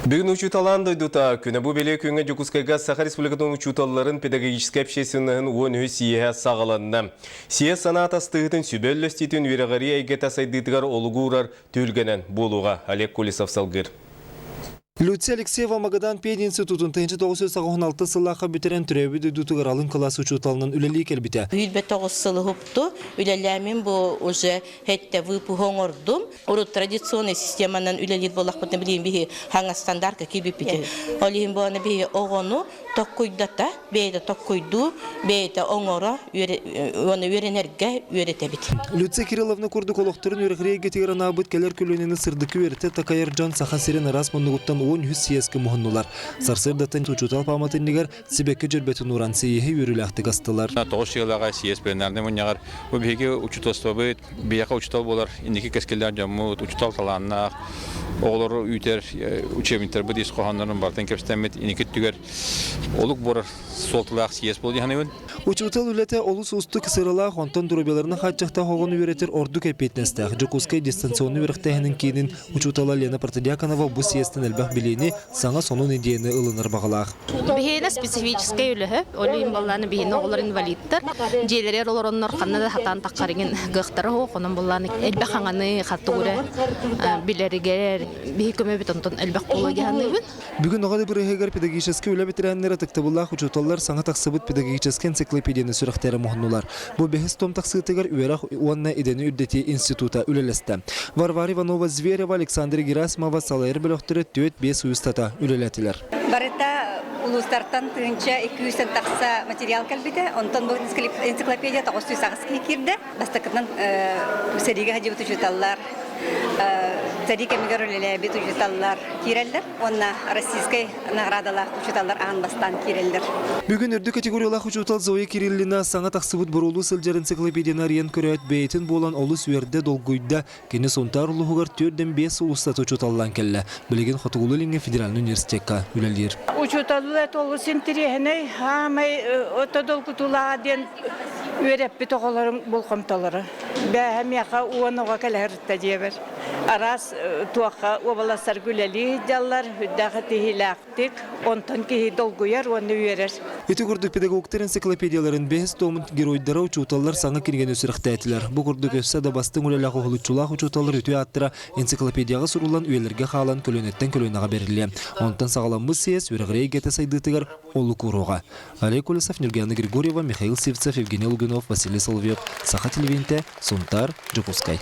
Бүгүн учууталаан дойдута күнэ бу бэлиэ күҥҥэ Дьокуускайга Саха Республикатын учууталларын педагогическай общественноһын 13 съеһэ саҕаланна. Съезд санаа тастыһыытын сүбэ үллэстиитин үөрэҕирии эйгэтэ сайдыытыгар олугу уурар түһүлгэнэн буолуоҕа. Олег Колесов салгыыр. Люция Алексеева Магадан пединститутун 1986 сыллаахха бүтэрэн төрөөбүт дойдутугар алын кылаас учууталынан үлэлии кэлбитэ. 29 сыл уһупту үлэлээмин бу уже хэттэ выпуһу оҥордум. Урут традиционный системанан үлэлиир буоллахпытына билигин биһи хаҥа стандартка киирбиппит. Ол иһин буолана биһи оҕону токкуйдата, бэйэтэ токкуйдуу, бэйэтэ оҥоро, уонна үөрэнэргэ үөрэтэбит. Люция Кирилловна курдук олохторун үөрэхирии эйгэтигэр анаабыт кэлэр көлүөнэни сырдыкка үөрэтэ такайар дьон Саха сирин араас муннугуттан 13 съезкэ муһуннулар. Сарсыардаттан учуутал пааматынньыгар сибэкки дьөрбөтүн ууран съеһи үөрүүлээхтик астылар. Тоҕус сыалаҕа съезд пленарнай мунньаҕар бу биһиги учууталствобыт, биһиэхэ учуутал буолар инники кэскиллээх дьоммут, учуутал талааннаах оҕолору үүтэр учебниктарбыт ис хоһооннорун барытын кэпсэтэммит инники өттүгэр олук буолар суолталаах съезд буолуо дии Учуутал үлэтэ олус уустук сыралаах, онтон доруобуйаларынан хааччахтаах оҕону үөрэтэр ордук эппиэтинэстээх. Дьокуускай дистанционнай үөрэхтээһинин киинин учуутала Лена Протодьяконова бу съезтэн элбэх билиини, саҥа сонун идеяны ылынар баҕалаах. Биһиэнэ специфическэй үлэһэ, ол иһин баллааны биһиэнэ оҕолор инвалидтар, дьиэлэригэр олороннор ханна да хатаан таххарыгын кыахтара суох, онон буллааны элбэх хаҥаны хаттугура билэригэр биһи көмөбүт онтон элбэх буолуо дии саныыбын. Бүгүн оҕо бырыһыгар педагогическай үлэ бэтэрээннэрэ ытыктабыллаах учууталлар саҥа тахсыбыт педагогическай энциклопедияны сүрэхтэрэ муһуннулар. Бу бэһис том тахсыытыгар үөрэх уонна идэни үрдэтии института үлэлэстэ. Варвара Иванова Зверева, Александр Герасимова салайар бөлөхтөрө 4-5 устата үлэлээтилэр. Барыта улуустартан тыһыынча 200 тахса материал кэлбитэ. Онтон бу энциклопедия 908 киһи киирдэ. Бастакытынан сэриигэ сылдьыбыт учууталлар, сэрии кэмигэр үлэлээбит учууталлар киирэллэр уонна российскай наградалаах учууталлар аан бастаан киирэллэр. Бүгүн үрдүк категориялаах учуутал Зоя Кириллина саҥа тахсыбыт буруолуу сылдьар энциклопедияны арыйан көрөөт, бэйэтин буолан олус үөрдэ, долгуйда. Кини Сунтаар улууһугар 4-5 сыл устата учууталлаан кэллэ. Билигин Хотугулуу-Илиҥҥи федеральнай университекка үлэлиир. Учууталлар олус интэриэһинэй, хаамай ото долгутуулааҕа диэн үөрэппит оҕолорум болҕомтолоро. Бээһэ миэхэ уон оҕо кэлэһэртэ диэбэр. Араас туохха уобаластарга үлэлии сылдьаллар, үрдээх итиһиилээхтик, онтон киһи долгуйар уонна үөрэр. Ити курдук педагогтар энциклопедияларын бэһис томун геройдара учууталлар саҥа кинигэни сүрэхтээтилэр. Бу курдук өссө да бастыҥ үлэлээх уһулуччулаах учууталлар үтүө ааттара энциклопедияҕа суруллан үйэлэргэ хаалан көлүөнэттэн көлүөнэҕэ бэриллиэ. Онтон саҕаламмыт съезд үөрэҕирии эйгэтэ сайдыытыгар олук ууруоҕа. Олег Колесов, Нюргана Григорьева, Михаил Сивцев, Евгений Лугинов, Василий Соловьев, Саха телевидениетэ, Сунтаар, Дьокуускай.